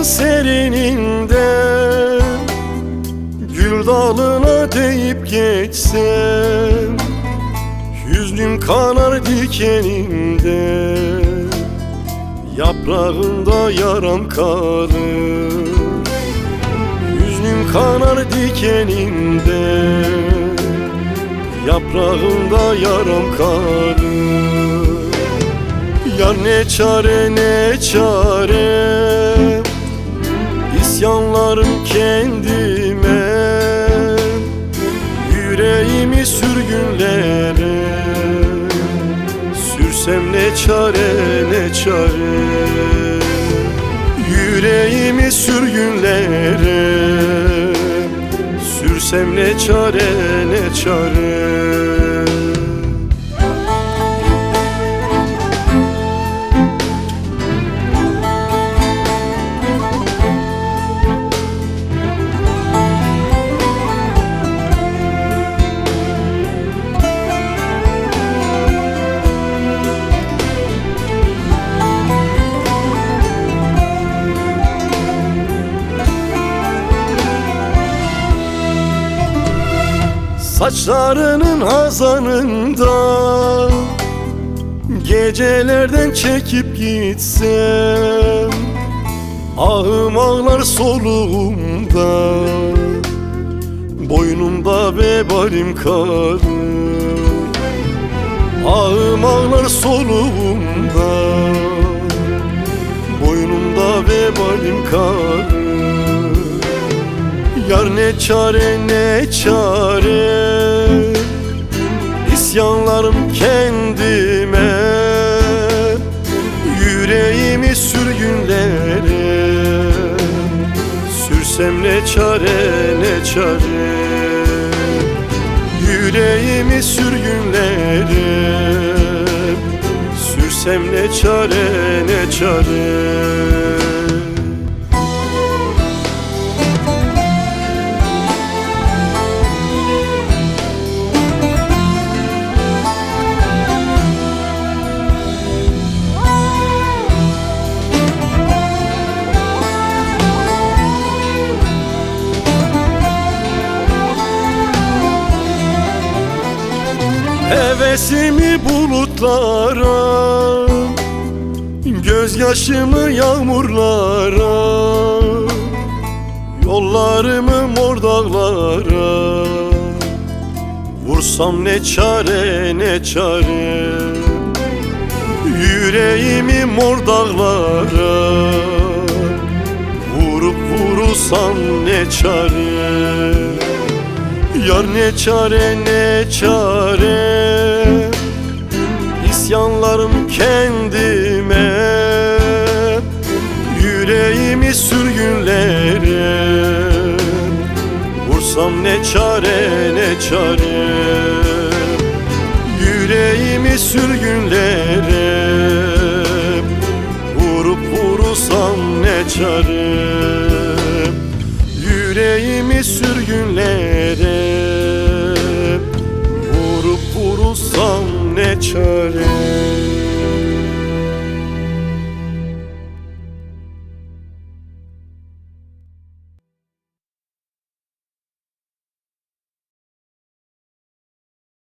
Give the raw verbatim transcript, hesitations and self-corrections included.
Serininde gül dalına değip geçsem, hüznüm kanar dikeninde, yaprağında yaram kalır. Hüznüm kanar dikeninde, yaprağında yaram kalır. Ya ne çare, ne çare, isyanlarım kendime, yüreğimi sürgünlere sürsem ne çare, ne çare. Yüreğimi sürgünlere sürsem ne çare, ne çare. Saçlarının hazanında gecelerden çekip gitsem, ahım ağlar soluğumda, boynumda vebalim kalır. Ahım ağlar soluğumda, boynumda vebalim kalır. Yar ne çare, ne çare, isyanlarım kendime, yüreğimi sürgünlere sürsem ne çare, ne çare. Yüreğimi sürgünlere sürsem ne çare, ne çare. Hevesimi bulutlara, gözyaşımı yağmurlara, yollarımı mor dağlara vursam ne çare, ne çare. Yüreğimi mor dağlara vurup vurulsam ne çare. Yar ne çare, ne çare, isyanlarım kendime, yüreğimi sürgünlere vursam ne çare, ne çare. Yüreğimi sürgünlere vurup vurulsam ne çare. Yüreğimi sürgünlere vurup vurulsam ne çare.